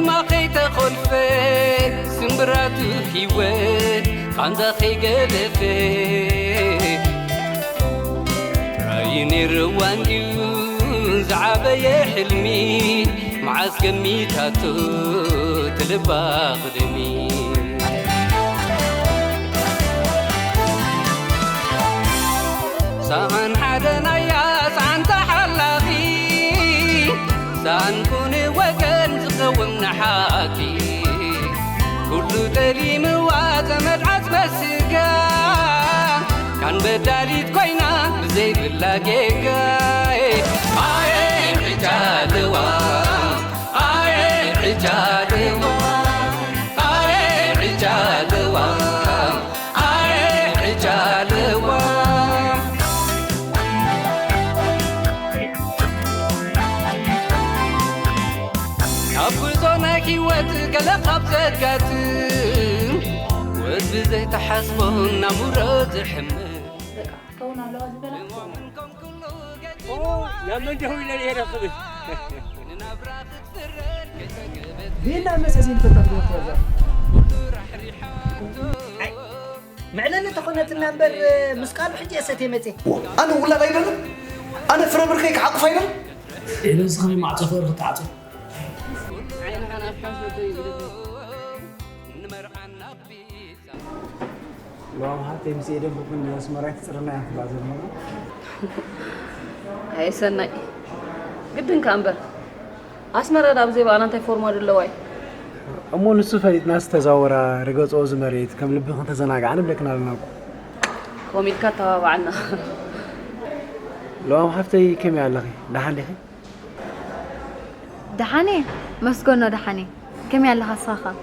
ማኸይ ተኾልፈ ስምብራቱ ህይወት ቃንዛ ከይገደፈ ራእይ ነይርዋ እንድዩ ዝዓበየ ሕልሚ መዓስ ገሚታቶ ትልባ ቕደሚ ሳን ሓደ ናያ ሳን ተሓላኺ ሳን ኩኒ ወገን ዝኸውን ንሓቂ ኩሉ ጠሊምዋ ዘመድ ዓጽመ ስጋ ካን በዳሊት ኮይና ብዘይብላ ጌጋ ኣየ ዕጃልዋ ኣየ ዕጃልዋ ኣየ ዕጃልዋ ኣየ ዕጃልዋ ካብ ጉዕዞ ናይ ህይወት ገለ ካብ ዘጋጥም ወድ ብዘይተሓስቦ ናሙሮ ዝሕምም ናብ መን ደው ኢለ እየ ደስብል ቢና መሰስ ይንፈጠር ወዛ መዕለሊ ተኾነትና እምበር ምስ ቃሉ ሕጂ እየ ሰትየ መፅየ። ኣነ ውላድ ኣይደልን? ኣነ ፍረ ብርከይ ክሓቁፍ ኣይደልን? ኤለንስ ከመይ ማዕጾ ፍቕሪ ክትዓጽው? ሎም ሃብተይ ምስ ኤደን ቡኩን ንኣስመራ ክትፅርና እያ ትብላ ዘሎ። ኣየ ሰናይ ግድን ከኣ እምበር ኣስመራ ዳ ብዘይ በኣና እንታይ ፎርማ ዶ ኣለዋ እዩ? እሞ ንሱ ፈሊጥናስ ተዛወራ ርገፅኦ እዚ መሬት ከም ልብኽን ተዘናግዓ ንብለክን ኣለና እኮ። ከምኡ ኢልካ ኣተባብዓና። ሎም ሃብተይ ከመይ ኣለኺ? ደሓን ዲኺ? ደሓን እየ መስገኖ ደሓን እየ። ከመይ ኣለኻ ንስኻ ኸ?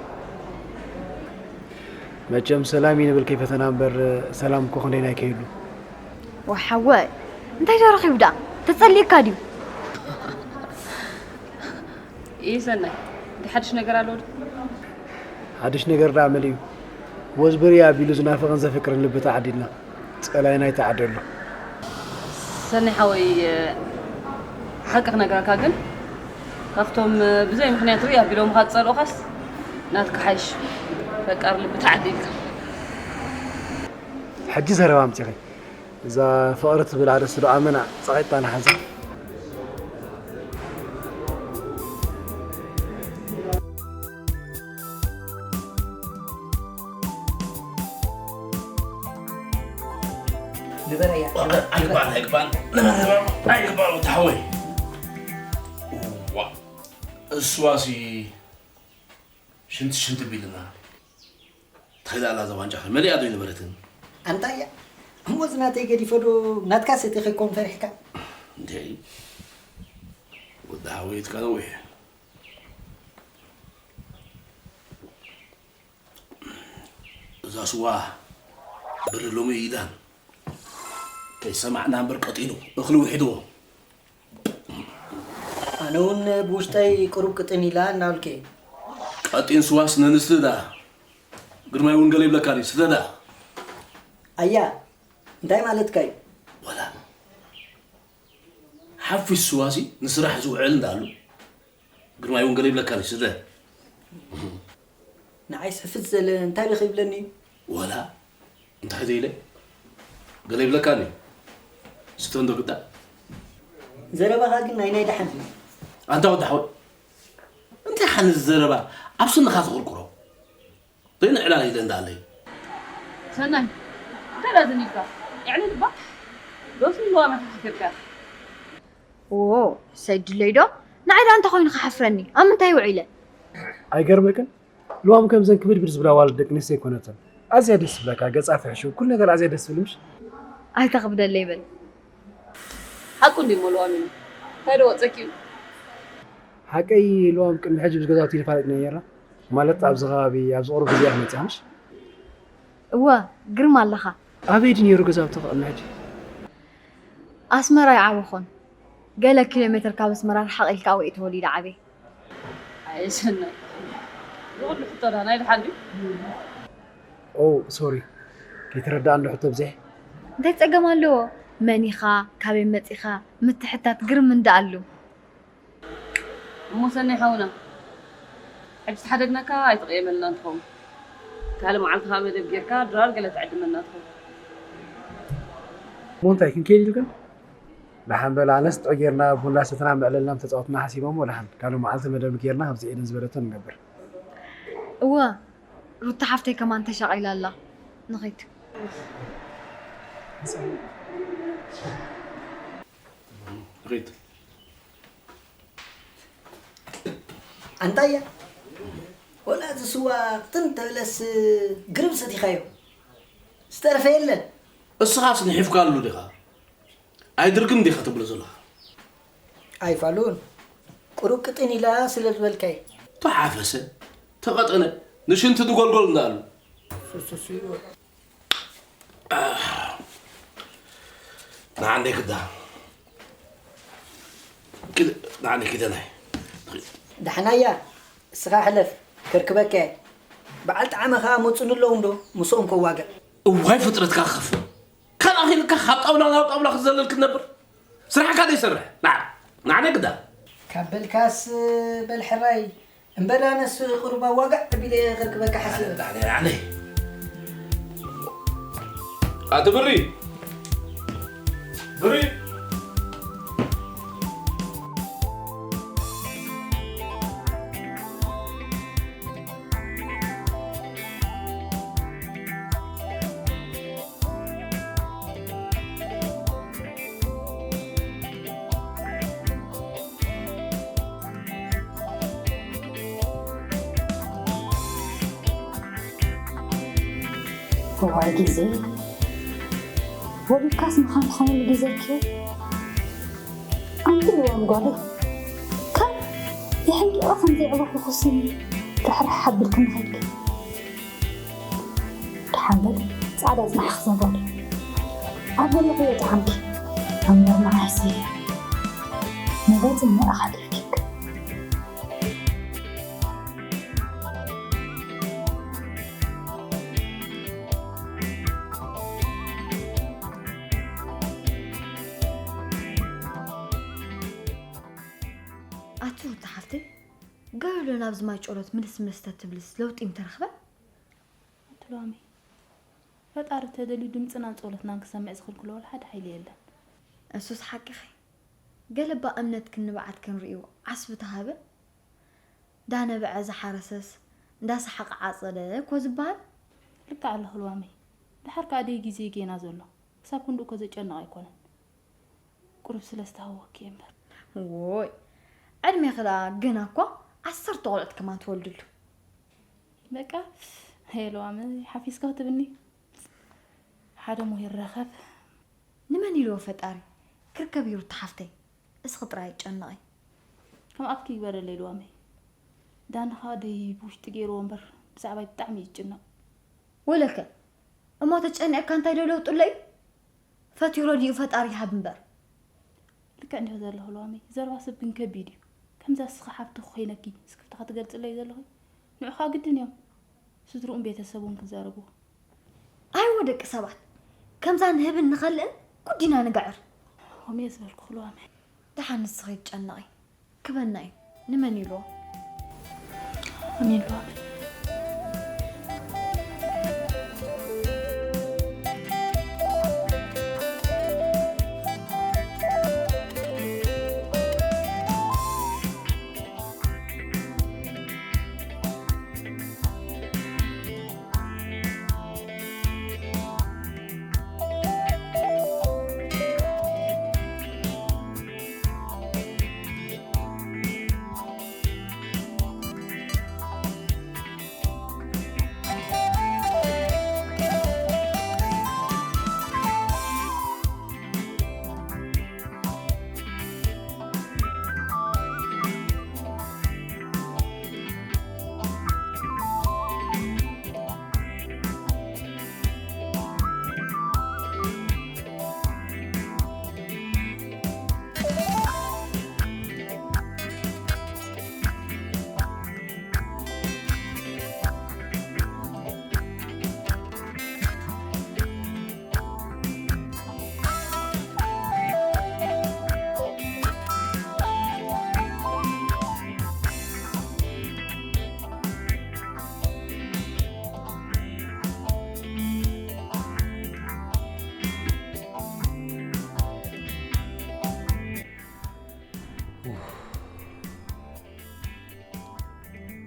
መቸም ሰላም እዩ ንብል ከይፈተና እምበር ሰላም እኮ ክንደይና ይከይዱ። ዋይ ሓወይ እንታይ ተረኺቡ ደኣ ተጸሊእካ ድዩ? ኢሰናይ እንታይ ሓድሽ ነገር ኣሎ ድዩ? ሓድሽ ነገር ደኣ መን እዩ? ወዝብርያ ኣቢሉ ዝናፍቕን ዘፍቅርን ልቢ ተዓዲልና። ጸላኢና ይተዓደሎ። ሰኒ ሓወይ ሓቂ ክነግረካ ግን ካብቶም ብዘይ ምኽንያት ርእይ ኣቢሎምኻ ዝጸልኡኻስ ናትካ ሓይሽ ፈቃር ልቢ ተዓዲልካ። ሕጂ ዘረባ ኣምጺኺ እዛ ፍቕሪ ትብል ኣርእስቲ ዶ ኣመና ጸቒጣ ንሓዛ። ግበረያ ግበር ግበር ኣይግባን ኣይግባን ንመረባ ኣይግባን ወዲ ሓወይ እዋ እሱዋሲ ሽንቲ ሽንቲ ቢልና ትኸይድ ኣላ እዛ ዋንጫ ከ መሊኣ ዶ ይነበረትን ኣንታ እያ እሞ እዚ ናተይ ገዲፈ ዶ ናትካ ሰቲኸ ኮን ፈሪሕካ እንዴ ወዲ ሓወይ ትካ ነዊሕ እዛ ስዋ ብሪ ሎሚ ኢዳን ከይሰማዕና እምበር ቀጢኑ እኽሊ ውሒድዎ። ኣነ እውን ብውሽጠይ ቅሩብ ቅጥን ኢላ እናበልኩ እየ። ቀጢን ስዋስ ነንስቲ ደኣ ግርማይ እውን ገለ ይብለካ ድዩ ስተ ደኣ። ኣያ እንታይ ማለትካ እዩ? ወላ ሓፊስ ስዋሲ ንስራሕ ዝውዕል እንዳኣሉ ግርማይ እውን ገለ ይብለካ ድዩ ስተ። ንዓይስ ሕፍስ ዘለ እንታይ ዶ ከይብለኒ እዩ? ወላ እንታይ ዘይለ ገለ ይብለካ ኣሎ ስተ እንዶ ግዳ ዘረባኻ ግን ናይ ናይ ደሓን እዩ ኣንታ ወዲ ሓወይ እንታይ ሓንዚ ዘረባ ኣብ ስንኻ ትቕርቅሮ ዘይንዕላል ኢለ እንዳ ኣለይ ሰናይ እንታይ ዳ ዝኒልካ ዕልል ባ ዶስ ንዋ መተሓፊርካ ዎ ሰይድለይ ዶ ንዓይ ዳ እንታይ ኮይኑ ክሓፍረኒ ኣብ ምንታይ ውዒለ ኣይገርመክን ልዋም ከምዘን ክብድብድ ዝብላ ኣዋልድ ደቂ ኣንስትዮ ኣይኮነትን። ኣዝያ ደስ ትብለካ፣ ገጻ ፍሕሹው፣ ኩሉ ነገራ ኣዝያ ደስ ትብል ምሽ? ኣይተኽብደለይ በል። ሓቁ እንድዩ እሞ ልዋም ኢሉ። እንታይ ዶ ወጸኪ እዩ? ሓቀይ ልዋም ቅድሚ ሕጂ ምስ ገዛውቲ ንፋለጥ ኢና ነይርና። ማለት ኣብዚ ከባቢ ኣብዚ ቁሩብ ግዜ እያ መጺኣ ምሽ? እወ ግርም ኣለኻ። ኣበይ ድዩ ነይሩ ገዛውትኺ ቅድሚ ሕጂ? ኣስመራ ኣይዓበኹን። ገለ ኪሎ ሜትር ካብ ኣስመራ ርሓቕ ኢልካ ኣብኡ እየ ተወሊደ ዓብየ። ኣየ ሰናይ ዝኹሉ ሕቶ ደኣ ናይ ደሓን ድዩ? Oh sorry ከይተረዳኣኒ ሕቶ ብዝሕ። እንታይ ጸገም ኣለዎ? መን ኢኻ? ካበይ መጺኻ? ምትሕታት ግርም እንድኣሉ። እሞ ሰናይ ሓውና ሕጂ ተሓደግናካ ኣይትቐየመልና እንትኸውን፣ ካልእ መዓልቲ ከዓ መደብ ጌርካ ድራር ገለ ትዕድመና ትኸውን። እሞ እንታይ ክንከይድ ኢልክን? ደሓን በል፣ ኣነስ ጥዑይ ጌርና ቡና ሰትና መዕለልና ምተፃወትና ሓሲቦሞ። ደሓን ካልእ መዓልቲ መደብ ጌርና ከምዚ ኤደን ዝበለቶ ንገብር። እወ፣ ሩታ ሓፍተይ ከማን ተሻቒላ ኣላ። ንኸይድ። ሪት ኣንታያ ወላ እዚ ስዋ ቅጥን ተብለስ ግርብ ሰቲኻዮ ዝተረፈ የለን። እስኻስ ንሒፍካሉ ዲኻ? ኣይድርግም ዲኻ ትብሎ ዘለኻ? ኣይፋሉን ቁሩብ ቅጥን ኢላ ስለ ዝበልካይ። ተሓፈሰ ተቐጠነ ንሽንቲ ድጎልጎል እንዳሉ ሱሱሱ ንዓንደይ ክዳ ንዓንደይ ክደናይ ዳሕናያ እስኻ ሕለፍ ከርክበካ እየ። በዓል ጣዕመ ኸዓ መፁኒ ኣለዉ እንዶ ምስኦም ከዋግዕ። እዋይ ፍጥረትካ ክኸፍእ ካልእ ኣኺልካ ካብ ጣውላ ናብ ጣውላ ክትዘለል ክትነብር ስራሕካ ደይሰርሕ ንዓነ ግዳ ካብ በልካስ በል ሕራይ እምበር ኣነስ ቁሩብ ኣዋጋዕ ኣቢለ ከርክበካ ሓሲበ። ኣቲ ብሪ ብሪ እዋይ ግዜ ወዲካስ ምኻን ዝኾነሉ ግዜ ርኪ ኣንቲ ልዋም ጓለይ ካብ የሕንቂቐ ከም ዘይዕበኹኹስኒ ርሕርሕ ኣቢልክኒ ኸድኪ። ደሓን በል ጻዕዳ ጽናሕኺ ዘጓል ኣብ ዘለኽዮ ጥዓምኪ እምበር ንዓይሲ ንገጽ እሞ ኣኻሊፍኪ። ኣቲ ሩታ ሓፍተይ ገለ ናብዚ ማይ ጨሎት ምልስ ምልስ ተትብልስ ለውጢ ምተረኽበ። ኣቲ ሉዋመይ ፈጣሪ ተደልዩ ድምፅናን ፀሎትናን ክሰምዕ ዝኽልክሎ ወላ ሓደ ሓይሊ የለን። እሱስ ሓቅኺ። ገለ እባ እምነትክን ንብዓትክን ሪኡ ዓስቢ ተሃበ። እንዳነበዐ ዝሓረሰስ እንዳሰሓቐ ዓፀደ እኮ ዝበሃል። ልክዕ ኣለኺ ሉዋመይ። ደሓር ከዓ ደይ ግዜ ጌና ዘሎ ክሳብ ክንድኡ እኮ ዘጨንቕ ኣይኮነን። ቁሩብ ስለ ዝተሃወኪ እየ እምበር። ዎይ ዕድሜኺ ደኣ ገና እኳ ዓሰርተ ቆልዑት ከማን ትወልድሉ። በቃ ሄ ሉዋመይ ሓፊዝኪ ክትብኒ ሓደ እሞ ይረኸብ። ንመን ኢልዎ ፈጣሪ ክርከብ እዩ ሩታ ሓፍተይ። እስኺ ጥራይ ኣይትጨነቒ። ከም ኣፍኪ ይግበረለይ ሉዋመይ። ዳኒ ኸኣ ደይ ብውሽጢ ገይርዎ እምበር ብዛዕባይ ብጣዕሚ እዩ ዝጭነቕ። ወለከ እሞ ተጨኒቕካ እንታይ ዶ ለውጢ ኣሎ እዩ? ፈትዩ ረዲኡ ፈጣሪ ይሃብ እምበር። ልክዕ እንዲኺ ዘለኺ ሉዋመይ፣ ዘረባ ሰብ ግን ከቢድ እዩ። ከምዛ እስኺ ሓብትኺ ኮይነኪ ስክፍታኺ ትገልጽለይ ዘለኺ ንዑ ኸኣ ግድን እዮም ስድርኡን ቤተሰቡን ክዛረብዎ። ኣይወ ደቂ ሰባት ከምዛ ንህብን ንኸልእን ጉድ ኢና ንግዕር። ከምኡ እየ ዝበልኩኺ ሉዋመይ። ደሓን ንስኺ ኣይትጨነቒ። ክበና እዩ ንመን ኢልዎ? ኣሜን ሉዋመይ።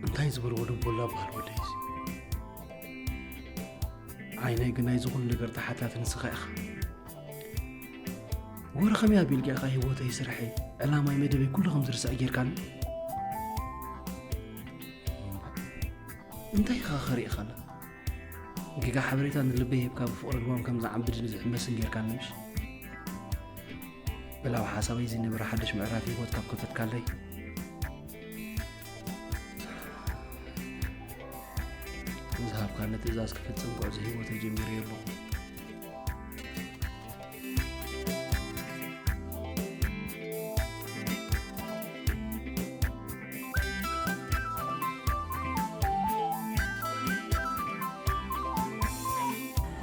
እንታይ ዝበልዎ ደንቦላ በሃል ወደይ እዚ? ዓይነይ ግን ናይዚ ኩሉ ነገር ተሓታቲ ንስኻ ኢኻ። ወረ ከመይ ኣቢልካ ኢኻ ህይወተይ፣ ስርሐይ፣ ዕላማይ፣ መደበይ ኩሉ ከም ዝርስዕ ጌርካኒ? እንታይ ኢኻ ከሪእኻላ? ጌጋ ሓበሬታ ንልበይ ሂብካ ብፍቕሪ ልዋም ከም ዝዓብድን ዝሕመስን ጌርካኒ ምሽ? በላው ሓሳበይ ዝነበረ ሓድሽ ምዕራፍ ህይወት ካብ ከፈትካለይ፣ ንዝሃብካኒ ትእዛዝ ክፍጽም ጉዕዞ ህይወተይ ጀሚረዮ ኣለኹ።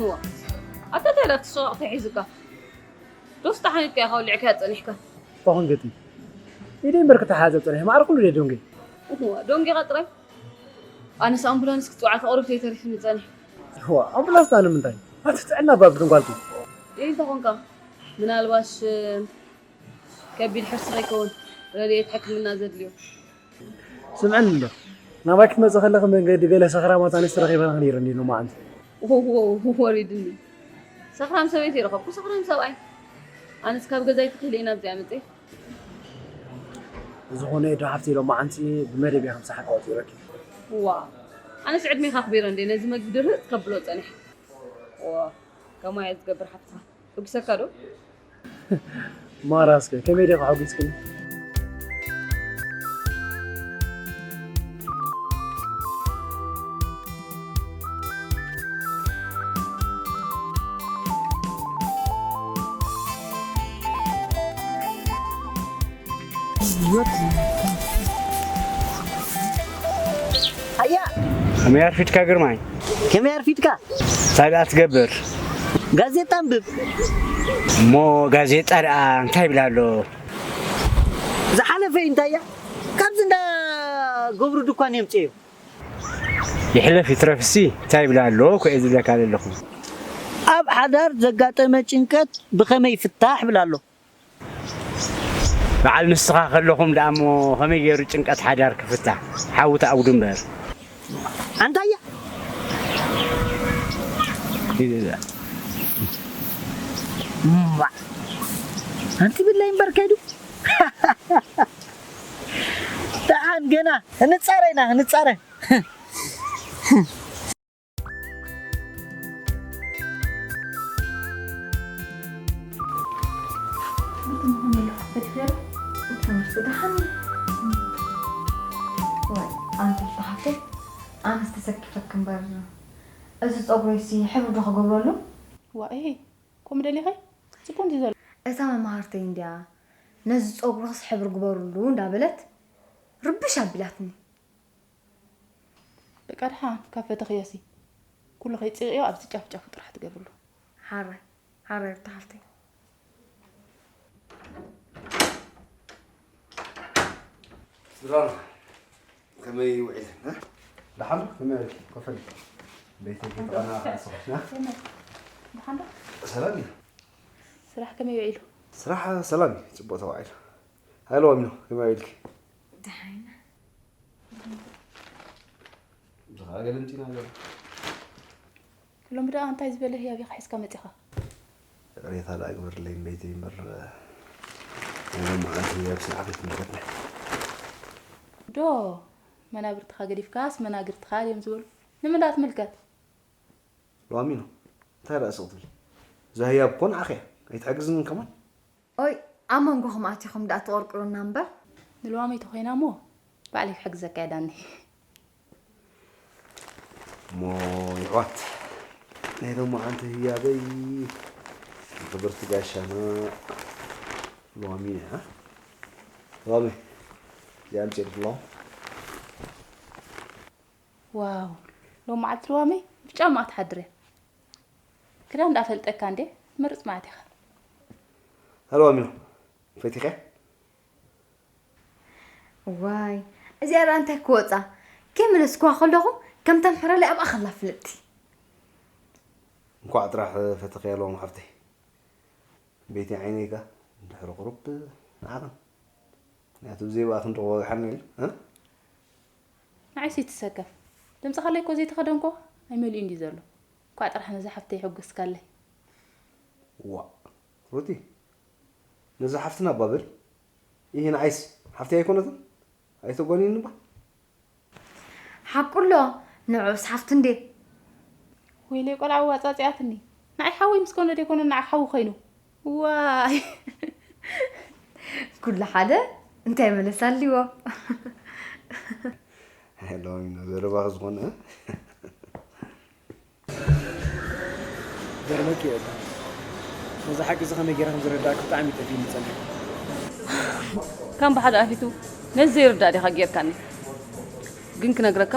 እዋ ኣታ እንታይ ደኣ ትስቕ ተሒዙካ? ዶስ ተሓኒትካ ኢኻ ወሊዕካያ ጸኒሕካ? እኳ ክንገጥም ኢደይ እምበር ክተሓዘብ ጸኒሐ፣ ማዕረ ኩሉ ድየ ዶንጌ? እዋ ዶንጌኻ ጥራይ? ኣነስ ኣምቡላንስ ክትጽውዓ ከቕርብ ተይተሪፉኒ ጸኒሐ። እዋ ኣምቡላንስ ዳኣ ንምንታይ? ኣቲ ጥዕና እባ ብድንጓልኪ። ኢልተ ኾንካ ምናልባሽ ከቢድ ሕርሲ ከይከውን ረድኤት ሕክምና ዘድልዮ። ስምዕኒ እንዶ ናባይ ክትመጽእ ከለኺ መንገዲ ገለ ሰኽራማት ኣንስቲ ረኺበ ነይረ እንዲ ሎማዓንቲ። ወሪድኒ። ሰኽራም ሰበይቲ ይረኸብኩ ሰኽራም ሰብኣይ። ኣነስ ካብ ገዛይ ትክል ኢና ኣብዚኣ መጽእ። ዝኾነ ዶ ሃፍቲ ሎማዓንቲ ብመደብ እያ ከም ሰሓቅ ኣውፂረኪ። ዋ ኣነስ ዕድሜኻ ኣኽቢረ እንዴ ነዚ መግቢ ድርህፅ ከብሎ ፀኒሐ። ዋ ከማይ እያ ዝገብር ሓፍትኻ። ሕጉሰካ ዶ? ማራስከ ከመይ ዲኻ ሓጒስክኒ? ኣያ ከመይ ኣርፊድካ ግርማይ? ከመይ ኣርፊድካ? እንታይ ደኣ ትገብር? ጋዜጣ ኣንብብ። እሞ ጋዜጣ ደኣ እንታይ ይብል ኣሎ? ዝሓለፈ እንታይ እያ? ካብዚ እንዳ ገብሩ ድኳን የምፅእዮ። ይሕለፍ ይትረፍሲ እንታይ ይብል ኣሎ እኮ እየ ዝብለካ ዘለኹ። ኣብ ሓዳር ዘጋጠመ ጭንቀት ብኸመይ ይፍታሕ ይብል ኣሎ። በዓል ንስኻ ከለኹም ደኣ እሞ ከመይ ገይሩ ጭንቀት ሓዳር ክፍታሕ? ሓዊ ተኣጉዱ እምበር። ኣንታያ ኣንቲ ብለይ እምበር ከይዱ ደሓን ገና ክንጻረ ኢና ክንጻረ ትምህርቲ ደሓን ዋይ ኣንቲ ዝተሓፍተይ ኣነስ ተሰኪፈኪ እምበር እዚ ፀጉረይሲ ሕብሪ ዶ ክገብረሉ ዋእ ከምኡ ደሊኺ ፅቡቅ እንድዩ ዘሎ እታ መማህርተይ እንድያ ነዚ ፀጉርኽስ ሕብሪ ግበርሉ እንዳበለት ርብሽ ኣቢላትኒ በቃ ድሓን ካብ ፈተኽዮሲ ኩሉ ከይፅይቕዮ ኣብዚ ጫፍ ጫፉ ጥራሕ ትገብርሉ። ሓራይ ሓራይ ሩታ ሓፍተይ። ስድራና ከመይ ውዒለን? ደሓን ከመይ ውዒልኪ? ኮፈል ቤተይ ከይተቐናቐ ሰዎች ና። ደሓን ዶ? ሰላም እዩ። ስራሕ ከመይ ውዒሉ? ስራሕ ሰላም እዩ፣ ጽቡቕ ተዋዒሉ። ሃይለ ዋሚኖ ከመይ ውዒልኪ? ደሓን ኢና። ብዝኻ ገለምጺና ገለ ሎሚ ደኣ እንታይ ዝበለ ህያብ ኢኻ ሒዝካ መጺኻ? ይቕሬታ ደኣ ግበርለይ እምበይተይ እምበር ናይ ሎሚ መዓልቲ ህያብ ስንዓት ኣይትምልከትኒ። ዶ መናብርትኻ ገዲፍካስ መናግርትኻ ድዮም ዝበሉ? ንምንዳ ትምልከት? ሎሚ ነው እንታይ ደኣ ስቕ ትብሊ? እዛ ህያብ እኮ ንዓኺ እያ ኣይትሕግዝንን ከማን። ኦይ ኣብ መንጎኹም ኣቲኹም ደኣ ትቕርቅሩና እምበር። ንልዋመይ ተኾይና እሞ ባዕለይ ክሕግዘካ እየ ዳኒ። እሞ ይሕዋት ናይ ሎማዓንቲ ህያበይ ንኽብርቲ ጋሻና ሎሚ እያ። ሎሚ እዚኣ ኣምፅኤልኪ ኣለኹ። ዋው ሎም መዓልቲ ድዋመይ ብጫማ ክትሓድር እያ ክዳን ደኣ ፈልጠካ እንዴ ትመርፅ መዓት ኢኻ ሃሎ ኣሚኖ ፈቲኸ ዋይ እዚኣ ደኣ እንታይ ክወፃ ከይመለስኩዋ ከለኹ ከም ተምሕረለይ ኣብኣ ከላ ፍልጥቲ እንኳዕ ጥራሕ ፈተኸያ ሎም ሓፍተይ ቤቲ ዓይነይ ከ እንድሕሪ ቁሩብ ንዓቕን ምክንያቱ ብዘይ ብኣኽን ዶ ክወግሓኒ ኢሉ እ ዓይሲ ትሰከፍ። ድምፅኻ ለይ እኮ ዘይተኸደንኮ ኣይመሊኡ እንዲ ዘሎ። እኳ ጥራሕ ነዛ ሓፍተይ የሐጉስካለይ። ዋ ሩቲ፣ ነዛ ሓፍትና እባ በል። ይህ ንዓይስ ሓፍተይ ኣይኮነትን? ኣይተጓንይኒ እባ። ሓቁሎ ንዑስ ሓፍቲ እንዴ ወይለይ ቆልዓ ዋፃፅያትኒ። ንዓይ ሓወይ ምስ ኮነ ደይኮነ ንዓኻ ሓዊ ኮይኑ። ዋይ ኩሉ ሓደ እንታይ መለሳ ኣልዎ ሎሚ ዘረባኺ ዝኾነ ገርመኪ እየ። ነዚ ሓቂ እዚ ከመይ ገይረ ከም ዝረዳእኪ ብጣዕሚ እዩ ጠፊእኒ ዝጸንሐ። ከም ብሓደ ኣፊቱ ነዚ ዘይርዳእ ዲኻ ጌርካኒ። ግን ክነግረካ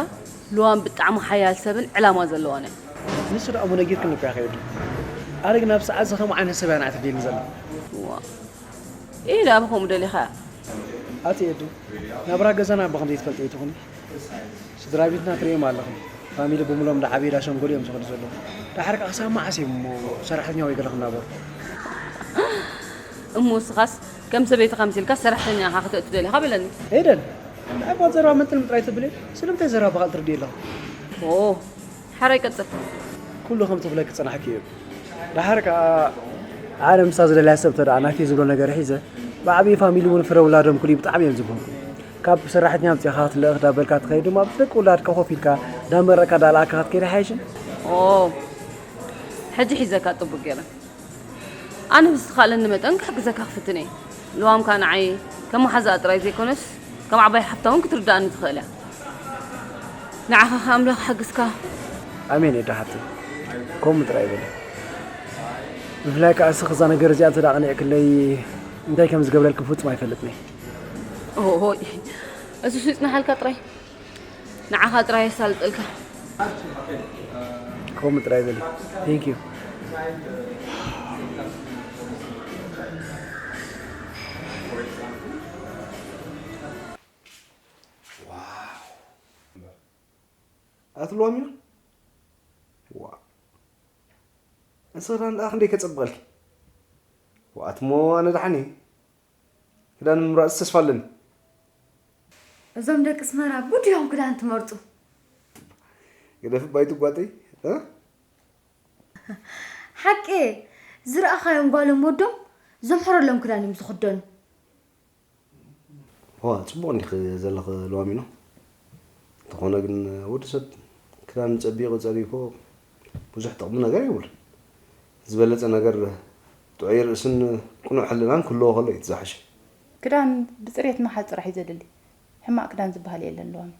ልዋም ብጣዕሚ ሓያል ሰብን ዕላማ ዘለዋን እያ። ንሱ ደኣ እሞ ነጊርክኒ እኮ ኢኺ ኤዱ። ኣነ ግን ኣብ ሰዓት እዚ ከምኡ ዓይነት ሰብ እያ ንዓ ተድልየኒ ዘላ። ዋ ኢላ ብኸምኡ ደሊኻ እያ። ኣቲ ኤዱ ናብራ ገዛና እባ ከም ዘይትፈልጢ ኣይትኹኒ። ስድራ ቤትና ትርእዮም ኣለኹም። ፋሚሊ ብምሎም ዳዓበየ ዳሸንጎሊ እዮም ዝኸዱ ዘለዉ። ዳሓር ከዓ ክሳብ መዓስ እዮም እሞ ሰራሕተኛ ወይ ገለ ክናበሩ? እሞ እስኻስ ከም ሰበይትኻ ምሲልካ ሰራሕተኛ ኢኻ ክተእቱ ደሊኻ በለኒ። ኤደን እንታይ እባ ዘረባ መንጥልም ጥራይ ትብሊ? ስለምንታይ ዘረባ ብቓል ትርድኢ ኣለኹ? ኦ ሓራይ ቀጽል። ኩሉ ከም ትብለኪ ክጸናሕኪ እዩ። ዳሓር ከዓ ኣነ ምሳ ዝደልያ ሰብ ተደኣ ናተይ ዝብሎ ነገር ሒዘ ብዓብዪ ፋሚሊ እውን ፍረ ውላዶም ክልኡ ብጣዕሚ እዮም ዝብህጉ። ካብ ሰራሕተኛ ኣምፂእኻ ክትልእኽ ዳበልካ ትኸይድ ድማ ምስ ደቂ ውላድካ ኮፍ ኢልካ ዳመረቕካ ዳልኣካ ክትከይድ ኣይሓይሽን? ኦ ሕጂ ሒዘካ ፅቡቅ ገይረ ኣነ ብዝተኻእለኒ መጠን ክሕግዘካ ክፍትን እየ ልዋም ከዓ ንዓይ ከም መሓዛኣ ጥራይ ዘይኮነስ ከም ዓባይ ሓፍታ እውን ክትርድኣኒ ትኽእል እያ ንዓኻ ከዓ ኣምላኽ ይሓግዝካ ኣሜን ኤዳ ሓብተይ ከምኡ ጥራይ በሊ ብፍላይ ከዓ እስኺ እዛ ነገር እዚኣ እንተ ኣቕኒዕክለይ እንታይ ከም ዝገብረልኪ ፍጹም ኣይፈልጥን እየ ኦሆይ እሱስ ይጽንሓልካ ጥራይ ንዓኻ ጥራይ የሳልጠልካ ከምኡ ጥራይ በሊ thank you ኣትልዎም ኢና ዋ እንስኽዳን ደኣ ክንደይ ከጸብቐልኪ ዋኣትሞ ኣነ ደሓን እየ ክዳን ምምራጽ ተስፋ ኣለኒ እዞም ደቂ ስመራ ጉድ እዮም ክዳን ትመርጹ ግደፊ ባይቱ ጓጠይ ሓቂ ዝረኣኻዮም ጓሎም ወዶም ዘምሕረሎም ክዳን እዮም ዝኽደኑ ዋ ጽቡቕ እንዲኺ ዘለኺ ሎሚኖ እንተኾነ ግን ወዲ ሰብ ክዳን ጸቢቑ ጸሪኮ ብዙሕ ጥቕሚ ነገር የብሉን ዝበለጸ ነገር ጥዑይ ርእስን ቅኑዕ ሕልናን ክህልዎ ከሎ እዩ ዝሓሸ ክዳን ብጽሬት ምሓዝ ጥራሕ እዩ ዘድሊ ሕማቕ ክዳን ዝበሃል የለን ሎሚ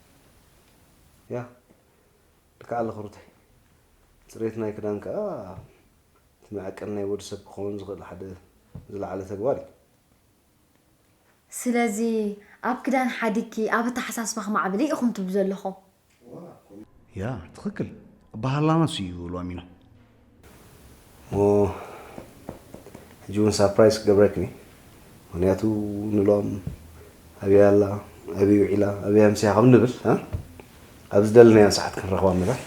ያ ልክዕ ኣለኺ ሩተይ ጽሬት ናይ ክዳን ከኣ እቲ መዐቀኒ ናይ ወዲ ሰብ ክኸውን ዝኽእል ሓደ ዝለዓለ ተግባር እዩ ስለዚ ኣብ ክዳን ሓዲግኪ ኣብ ኣተሓሳስባኺ ማዕብሊ ኢኹም ትብሉ ዘለኹም። ያ ትኽክል ባህላና እሱ እዩ ሎሚኖ። እሞ ሕጂ እውን ሳፕራይዝ ክገብረክን እየ ምኽንያቱ ንሎም ኣበይ ኣላ ኣበይ ውዒላ ኣበይ ኣምስያ ከም ንብል ኣብ ዝደለናዮ ሰዓት ክንረኽባ ምበር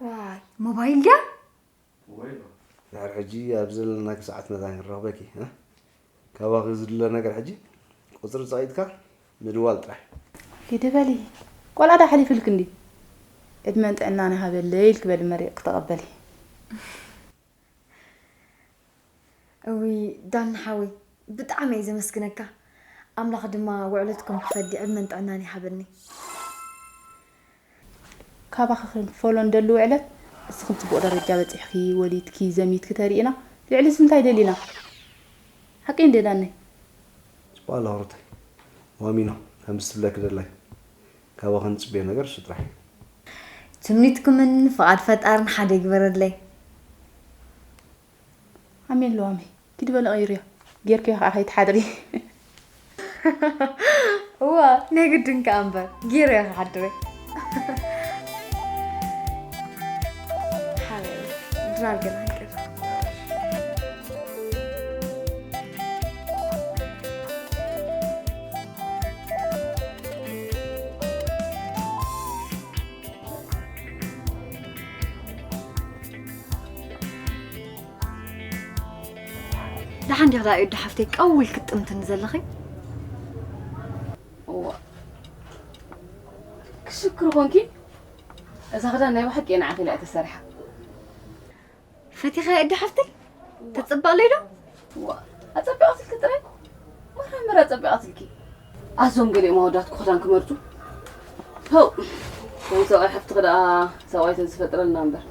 ዋይ ሞባይል ድያ? ድሕር ሕጂ ኣብ ዘለናኪ ሰዓት መታን ክንረኽበኪ ካባኺ ዝድለ ነገር ሕጂ ቁፅሪ ፀቒጥካ ምድዋል ጥራሕ። ኪዲ በሊ ቆልዓ ዳ ሓሊፍልኪ እንዲ ዕድመን ጥዕናን ይሃበለይ ኢልኪ በሊ መሪቕኪ ተቐበሊ። እውይ ዳኒ ሓወይ ብጣዕሚ እየ ዘመስግነካ ኣምላኽ ድማ ውዕለትኩም ክፈዲ ዕድመን ጥዕናን ይሃበኒ። ካባኺ ክንፈሎ ንደሊ ውዕለት እስኽን ፅቡቕ ደረጃ በፂሕኺ ወሊድኪ ዘሚትኪ ተሪእና ልዕሊ እዚ እንታይ ደሊና ሓቀይ እንደ ዳነይ። ፅቡቕ ኣለኺ ሩተይ ዋሚኖ ከምዚ ትብለኪ ደላይ ካባኺ ንፅበዮ ነገር እሱ ጥራሕ እዩ። ትምኒትኩምን ፍቓድ ፈጣርን ሓደ ይግበረለይ። ኣሜን ለዋመይ ኪዲ በሊ ቀይርዮ ጌርክዮ ከዓ ከይትሓድሪ። እዋ ናይ ግድን ከዓ እምበር ጌርዮ ክሓድረ። ሓበይ ድራር ገና ሃገር። ደሓን ዲኺ ደኣ ኤዱ ሓፍተይ ቀዊል ክትጥምትኒ ዘለኺ? እዋ፣ ክሽክር ኾንኪ? እዛ ክዳን ናይ ብሓቂ እየ ንዓኺ ኢላ እየ ተሰሪሓ። ፈቲኻ ኤዱ ሓፍተይ? ተጽብቕለይ ዶ? እዋ፣ ኣጸቢቓትልኪ ጥራይ? መራመር ኣጸቢቓትልኪ። ኣዞም ገሊኦም ኣወዳት ክዳን ክመርጹ። ሆው፣ ከም ሰብኣይ ሓፍትኺ ደኣ ሰብኣይ ተዝፈጥረልና እምበር።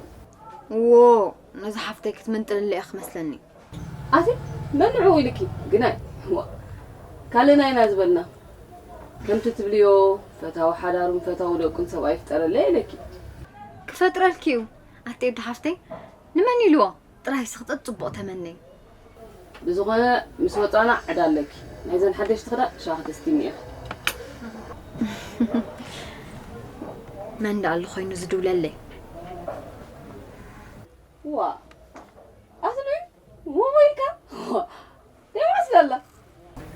እዎ፣ ነዛ ሓፍተይ ክትምንጥልለይ እያ ክመስለኒ። ኣቲ መን ንዕኡ ኢልኪ ግናይ? ዋ፣ ካልእና ኢና ዝበልና። ከምቲ ትብልዮ፣ ፈታዊ ሓዳሩን ፈታዊ ደቁን ሰብኣይ ይፍጠረለይ ኢለኪ። ክፈጥረልኪ እዩ። ኣቲ ኤዱ ሓፍተይ፣ ንመን ኢልዎ? ጥራይ ስኽጠጥ ጽቡቕ ተመነይ። ብዝኾነ፣ ምስ ወጻና ዕዳ ኣለኪ። ናይዘን ሓደሽቲ ክዳን ሻኺ ተስቲኒ ኢኺ። መን ደኣ ኣሎ ኮይኑ ዝድውለለይ? ዋ፣ ኣስሊ ሞባይልካ? ዋ፣ ደይ መስለላ።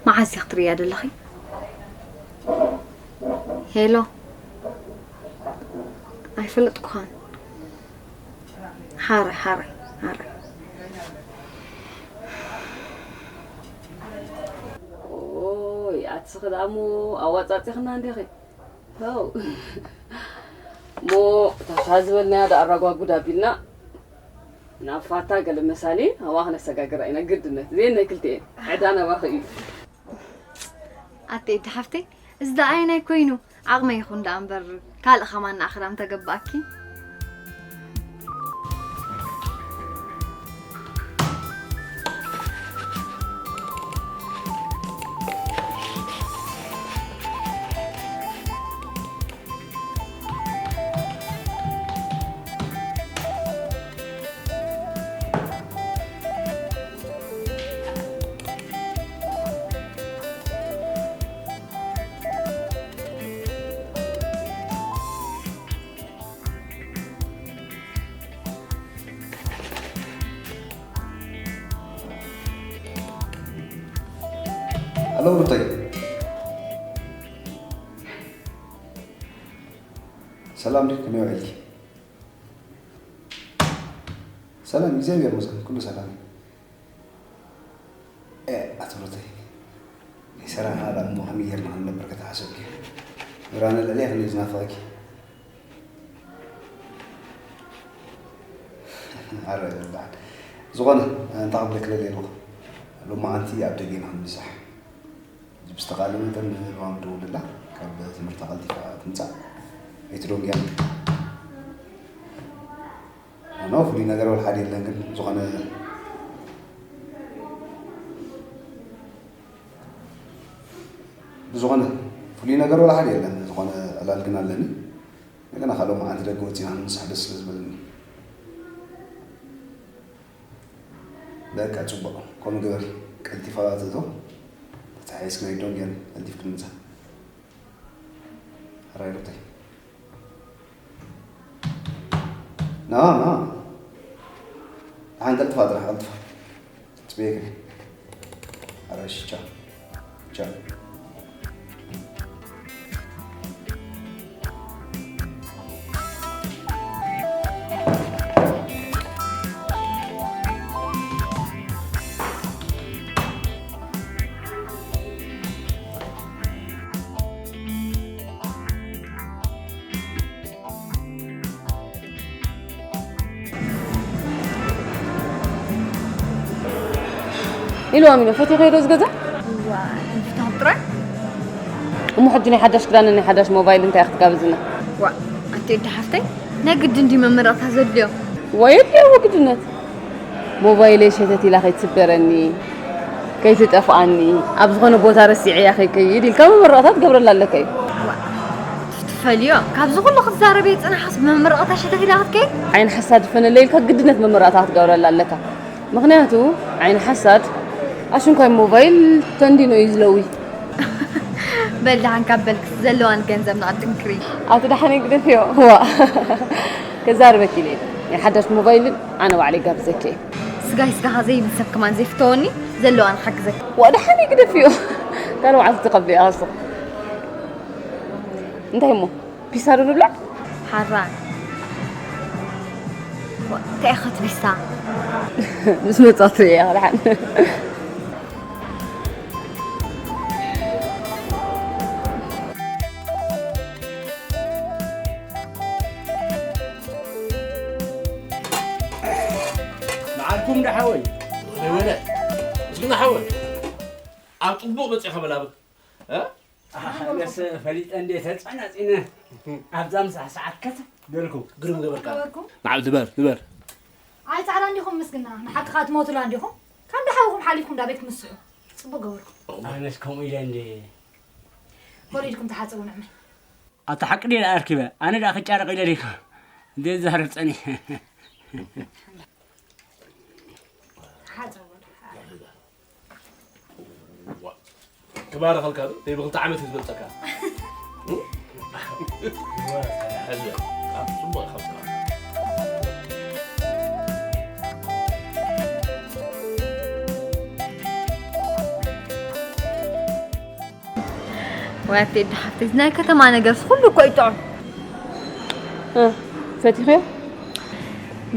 መዓዝ ኢኺ ትርእያ ዘለኺ? ሄሎ። ኣይፈለጥኩኻን። ሓራይ፣ ሓራይ፣ ሓራይ። ኦይ፣ ኣቲ ስኺ ደኣ እሞ ኣዋጻጺኽና እንዲኺ። ሆው። እሞ፣ እታ ዝበልናያ ደኣ ኣራጓጉድ ኣቢልና፣ ናብ ፋታ ገለ መሳሊ ኣብኣ ክነሰጋግራ ኢና፣ ግድነት። እዚኤን ናይ ክልቲኤን። ዕዳ ናባኺ እዩ። ኣቲ ኤዱ ሓፍተይ፣ እዚ ደኣ ኣየናይ ኮይኑ? ዓቕመይ ይኹን ደኣ እምበር፣ ካልእ ከማን ንኣኽዳን ተገባኣኪ። ኣሎ ሩተይ። ሰላም ድዩ? ከመይ ውዒልኪ? ሰላም፣ እግዚኣብሔር ይመስገን፣ ኩሉ ሰላም እዩ። ኤ፣ ኣቲ ሩተይ፣ ናይ ሰራና ደኣ እሞ ከመይ ጌርና ክንነብር ከተሓሰብኪ? ብርሃነ ልዕሌ ክንደይ ዝናፍቐኪ። ኣረ፣ በዓል። ዝኾነ፣ እንታይ ክብለኪ ደልየ ኣለኹ? ሎማዓንቲ ኣብ ደገ ኢና ክንብዛሕ። ሕጂ ብዝተኻእለ መጠን ንማም ደውለላ፣ ካብ ትምህርታ ቀልጢፋ ትምጻእ። ኣይትደንግያን። ኖ፣ ፍሉይ ነገር ወላ ሓደ የለን፣ ግን ዝኾነ፣ ብዝኾነ ፍሉይ ነገር ወላ ሓደ የለን። ዝኾነ ዕላል ግን ኣለኒ። እንደገና ካልኦ መዓልቲ ደገ ወጺና ንምሳሕ ደስ ስለ ዝበለኒ። በቃ ጽቡቕ፣ ከምኡ ግበሪ። ቀልጢፋ ትእቶ። ተተሓሒዝክና ይደንግያን ቀልጢፍኪ ንምጻእ። ሕራይ ሩተይ። ና፣ ና። ደሓን ቀልጥፋ ጥራሕ፣ ቀልጥፋ። ጽበየኪ። ሕራይ፣ እሺ፣ ቻው። ቻው። ኢልዋ ሚኖ፣ ፈቲኸዮ ዶ እዚ ገዛ? እዋ፣ ምፍታው ጥራይ? እሞ ሕጂ ናይ ሓዳሽ ክዳንን ናይ ሓዳሽ ሞባይል እንታይ ክትጋብዝና? ዋ፣ ኣቲ ኤዱ ሓፍተይ፣ ናይ ግድን ድዩ መመረቕታ ዘድልዮ? ወይ የድልዮ ግድነት። ሞባይለይ ሸተት ኢላ ከይትስበረኒ፣ ከይትጠፍኣኒ፣ ኣብ ዝኾነ ቦታ ረሲዐያ ከይከይድ ኢልካ መመረቕታ ትገብረላ ኣለካ እዩ። ዋ፣ ትፈልዮ፣ ካብዚ ኩሉ ክትዛረብ እየ ጽናሓስ ብመመረቕታ ሸተት ኢላ ክትከይድ? ዓይኒ ሓሳድ ፈነለ ኢልካ ግድነት መመረቕታ ክትገብረላ ኣለካ። ምኽንያቱ ዓይኒ ሓሳድ ኣሽንኳይ ሞባይል ተንዲኖ እዩ ዝለዊ። በል ደሓን ካብ በልክስ ዘለዋን ገንዘብ ንኣጥንክሪ። ኣቲ ደሓነይ ግደፍዮ። ዋ። ከዛርበኪ ኢለ ናይ ሓዳሽ ሞባይልን ኣነ ባዕለይ ጋብዘኪ እየ። ስጋይ ስጋኻ ዘይብል ሰብ ከማን ዘይፍተወኒ ዘለዋን ሓግዘኪ። ዋ ደሓነይ ግደፍዮ። ካልእ መዓልቲ ትቐብልያ ከሱ። እንታይ እሞ? ፒሳ ዶ ንብላዕ? ሓራ። እንታይ ኢኻ ትቢሳ? ምስ መጻቱ እያ ደሓን። ኩም ዳ ሓወይ። ወይነ፣ ወይነ። ምስግና ሓወይ። ኣብ ጽቡቕ መጺእኻ በላበት። እ? ኣነስ ፈሊጠ እንዴ ተጸናጺነ። ኣብዛ ምሳሕ ሰዓት ከት ደልኩ። ግርም ገበርካ። ገበርኩም? ንዓብ ድበር፣ ድበር። ኣይ ጻዕዳ እንዲኹም ምስግና። ንሓቂ ከኣ ትሞቱላ እንዲኹም። ከም ደሓውኹም ሓሊፍኩም ዳ ቤት ክትምስሑ። ጽቡቕ ገበርኩም። ኣነስ ከምኡ ኢለ እንዴ። ወሪድኩም ተሓጸቡ ንዕመይ። ኣታ ሓቂ ደይ ኣርኪበ። ኣነ ደኣ ክጫረቕ ኢለ ደይኮ። እንዴ ዝዛረብ ጸኒሐ። ሓጸቡ። ክባረኸልካ ዶ? ደይ ብኽልተ ዓመት እዩ ዝበልጸካ። ሕዚ፣ ኣብ ጽቡቕ ኢኻ። ወይ ኣቲ ኤዲ ሓፍተይ፣ ናይ ከተማ ነገርስ ኩሉ እኮ እዩ ጥዑም። እ፣ ፈቲኽዮ?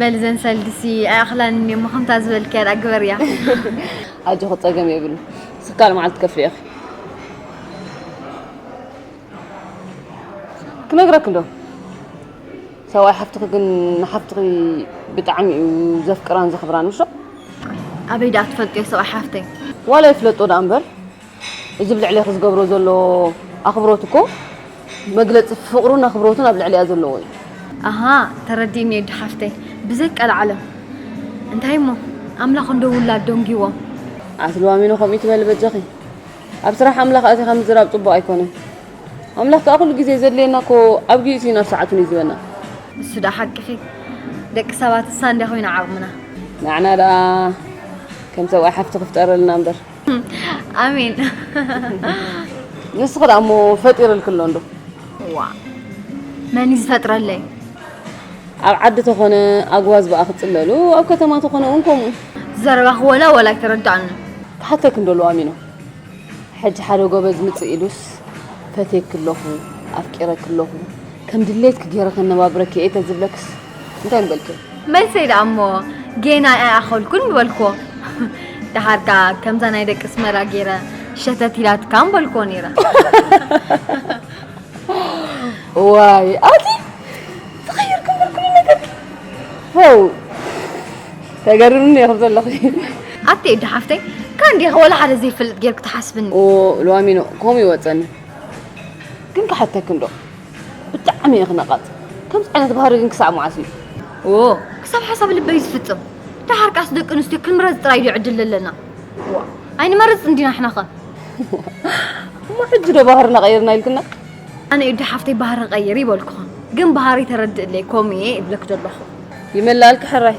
በሊ ዘን ሰልድሲ ኣይኣኽላንን እሞ ከምታ ዝበልክያ ደኣ ግበርያ። ኣጆኺ ጸገም የብሉን። ስካል መዓልቲ ትከፍልዮ ኢኺ። ክነግረኪ እንዶ፣ ሰብኣይ ሓፍትኺ ግን ንሓፍትኺ ብጣዕሚ እዩ ዘፍቅራን ዘኽብራን፣ ምሽ ዶ? ኣበይ ደኣ ትፈልጥዮ ሰብኣይ ሓፍተይ? ዋላ ይፍለጦ ደኣ እምበር፣ እዚ ኣብ ልዕሌኺ ዝገብሮ ዘሎ ኣኽብሮት እኮ መግለጺ ፍቕሩን ኣኽብሮቱን ኣብ ልዕሊኣ ዘለዎ እዩ። ኣሃ፣ ተረዲእኒ ኤዲ ሓፍተይ፣ ብዘይ ቀልዓለም። እንታይ እሞ፣ ኣምላኽ እንዶ ውላድ ደንጊዎም። ኣቲ ሉዋሚኖ ከምኡ ትበሊ በጃኺ። ኣብ ስራሕ ኣምላኽ ኣቲኻ ምዝራብ ጽቡቕ ኣይኮነን። ኣምላኽ ከኣ ኩሉ ግዜ ዘድልየና እኮ ኣብ ግዚኡ እዩ ናብ ሰዓቱን እዩ ዝበና። እሱ ደኣ ሓቅኺ። ደቂ ሰባት እሳ እንድያ ኮይና ዓቕምና። ንዓና ደኣ ከም ሰብኣይ ሓፍቲ ክፍጠረልና እምበር። ኣሜን። ንስኺ ደኣ እሞ ፈጢርልኪ ኣሎ እንዶ? ዋ፣ መን እዩ ዝፈጥረለይ? ኣብ ዓዲ ተኾነ ኣግዋዝ ብኣ ክጽለሉ፣ ኣብ ከተማ ተኾነ እውን ከምኡ። ዘረባኺ ወላ ወላ ኣይተረድኣንን። ክሓተኪ እንዶ ሉዋሚኖ? ሕጂ ሓደ ጎበዝ ምጽእ ኢሉስ፣ ፈትየኪ ኣለኹ፣ ኣፍቂረኪ ኣለኹ፣ ከም ድሌትኪ ገይረ ከነባብረኪ እየ ተዝብለክስ እንታይ ምበልኪ? መልሰይ ደኣ እሞ፣ ጌና ኣይኣኸልኩን ምበልክዎ። ደሓር ከኣ ከምዛ ናይ ደቂ ኣስመራ ገይረ ሸተት ኢላትካ ምበልክዎ ነይረ። ዋይ፣ ኣቲ ተቐይርኪ እምበር ኩሉ ነገርኪ። ሆው፣ ተገርምኒ ኢኺ ዘለኺ። ኣቲ ኤዲ ሓፍተይ፣ ካን ዲኺ ወላ ሓደ ዘይፈልጥ ጌርኪ ትሓስብኒ? ኦ፣ ሉዋሚኖ፣ ከምኡ ይወጸኒ። ግን ክሓተኪ እንዶ፣ ብጣዕሚ ኢኺ ነቓጽ። ከምዚ ዓይነት ባህሪ ግን ክሳዕ መዓስ እዩ? ኦ፣ ክሳብ ሓሳብ ልበይ ዝፍጽም። ደሓር ከኣስ ደቂ ኣንስትዮ ክንምረጽ ጥራይ ድዩ ዕድል ዘለና? ዋ፣ ኣይንመርጽን ዲና ንሕና ኸ? እሞ ሕጂ ዶ ባህርና ቀይርና ኢልክና? ኣነ ኤዲ ሓፍተይ ባህሪ ቀይሪ ይበልኩኽን፣ ግን ባህሪ ተረድእለይ፣ ከምኡ እየ እብለኪ ዘለኹ። ይመላልኪ ሕራይ።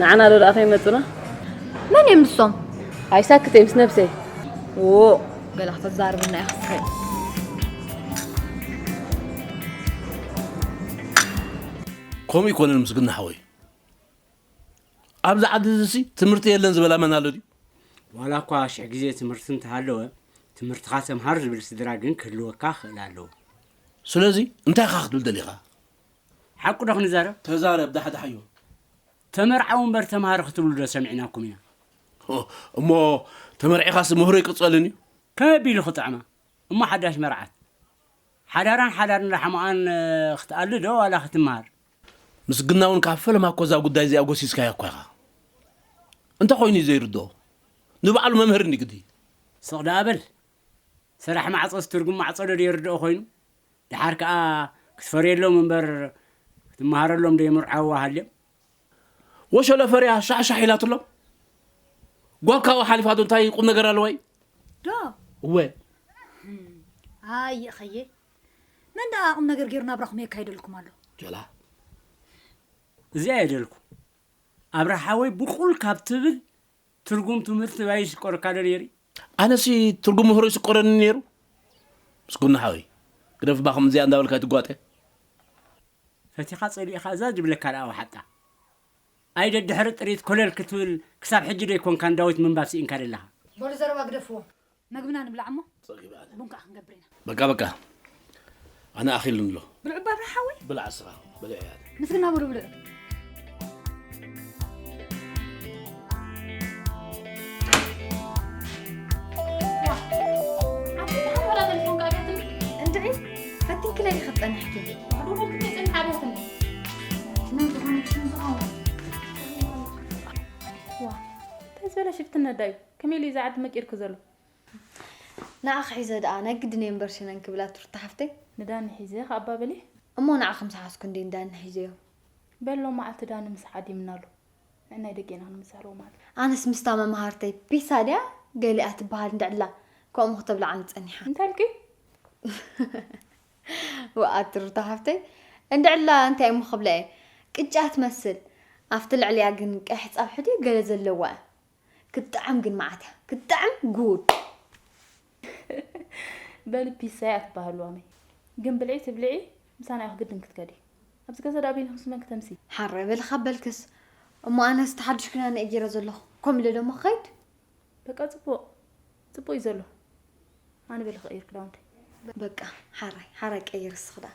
ንዓና ዶ ደኣ ከይመጹና? መን እዮም ንሶም? ኣይሳክተይ ምስ ነብሰይ። ዎ፣ ገለ ክተዛርብና ኢኺ እስኺ። ከምኡ ይኮነን ምስግና ሓወይ። ኣብዚ ዓዲ እዚሲ ትምህርቲ የለን ዝበላ መን ኣሎ ድዩ? ዋላ እኳ ሽሕ ግዜ ትምህርቲ እንተሃለወ፣ ትምህርትኻ ተምሃር ዝብል ስድራ ግን ክህልወካ ክኽእል ኣለዎ። ስለዚ እንታይ ኢኻ ክትብል ደሊኻ? ሓቁ ዶ ክንዛረብ? ተዛረብ፣ ዳሕዳሕ እዮ። ተመርዓው እምበር ተምሃር ክትብሉ ዶ ሰሚዕናኩም ኢና? ኦ፣ እሞ ተመርዒኻስ ምህሮ ይቅጸልን እዩ? ከመይ ኣቢሉ ክጥዕማ? እሞ ሓዳሽ መርዓት? ሓዳራን ሓዳር እንዳ ሓሙኣን፣ እ፣ ክትኣሊ ዶ ዋላ ክትምሃር? ምስግና እውን ካብ ፈለማ እኮ እዛ ጉዳይ እዚኣ ጎሲስካያ እኮ ኢኻ። እንታይ ኮይኑ እዩ ዘይርድኦ? ንባዕሉ መምህር እንዲ ግዲ። ስቕ ደኣ በል። ሰራሕ ማዕጾስ ትርጉም ማዕጾ ዶ ዘይርድኦ ኮይኑ? ደሓር ከኣ ክትፈርየሎም እምበር ክትመሃረሎም ዶ የምርዓውዋ ሃልዮም? ወሸለ ፈርያ ሻሕሻሕ ኢላትሎም። ጓል ካብኡ ሓሊፋ ዶ እንታይ ቁም ነገር ኣለዋ እዩ? ዶ? እወ። ኣይ፣ እኸየ። መን ደኣ ቁም ነገር ገይሩ ናብራኹም የካይደልኩም ኣሎ? ጀላ። እዚኣ እየ ደልኩ። ኣብርሃ ሓወይ ብቑል ካብ ትብል ትርጉም ትምህርቲ ባይ ይስቆረካ ዶ ነይሩ? ኣነሲ ትርጉም ምህሮ ይስቆረኒ ነይሩ። ምስጉና ሓወይ፣ ግደፍ እባ ከምዚኣ እንዳበልካ ኣይትጓጠ። ፈቲኻ ጸሊእኻ እዛ ዝብለካ ደኣ ወሓጣ። ኣይ ደድሕሪ ጥሪት ኮለል ክትብል ክሳብ ሕጂ ዶ ኣይኮንካን ዳዊት ምንባብ ስኢንካ ደለኻ? በሉ ዘረባ ግደፍዎ። መግብና ንብላዕ እሞ ጸጊበ ኣነ። ቡን ከኣ ክንገብር ኢና። በቃ በቃ። ኣነ ኣኺሉኒ ኣሎ። ብልዑ ባብራ ሓወይ። ብላዕ እስኻ። ብልዕ እያ። ምስግና በሉ ብልዑ። ዋ፣ ኣቲ ተሓባራ ተሌፎን ከኣ ኣትያትኒ። እንድዒ፣ ፈቲንኪ ለይ ክጸንሕኪ። ዋሕዶ ፈልቲ ከይጸንሕ ኣብያትኒ። ናይ ዝኾነ ሽፍትነት ዳዩ ከመይ ኢሉ እዩ እዚ ዓዲ መቂርኪ ዘሎ? ንዓኺ ሒዘ ደኣ ናይ ግድን እየ እምበር ሽነን ክብላ ትሩታ ሓፍተይ። ንዳኒ ሒዘ ከኣባ በሊ። እሞ ንዓኺ ምስ ሓዝኩ እንዴ ንዳኒ ሒዘዮ። በሎ መዓልቲ ዳኒ ምስ ሓዲምናሉ ንዕናይ ደቂና ክንምሳለዎ ማለት። ኣነስ ምስታ መማሃርተይ ፒሳ ድያ ገሊኣ ትበሃል እንድዕላ ከምኡ ክተብልዓኒ ጸኒሓ። እንታይ ኢልኪ? ወኣት ሩታ ሓፍተይ እንድዕላ እንታይ እሞ ክብላ እየ ቅጫ ትመስል ኣብቲ ልዕሊኣ ግን ቀይሕ ጻብሒ ድዩ ገለ ዘለዋ ክትጥዕም ግን መዓት እያ ክትጥዕም ጉድ በሊ ፒሳ እያ ትበሃል ሎሚ ግን ብልዒ ትብልዒ ምሳና ኢኺ ግድን ክትከዲ ኣብዚ ገዛ ደኣ በይንኺ ምስ መን ክተምሲ ሓራይ በሊ ካብ በልክስ እሞ ኣነስ ተሓድሽ ኩናነ እየ ገይረ ዘለኹ ከምኡ ኢለ ዶ እሞ ክኸይድ በቃ ፅቡቕ ፅቡቕ እዩ ዘሎ ኣነ በሊ ክቕይር ክዳውንተይ በቃ ሓራይ ሓራይ ቀይር እስኺ ደኣ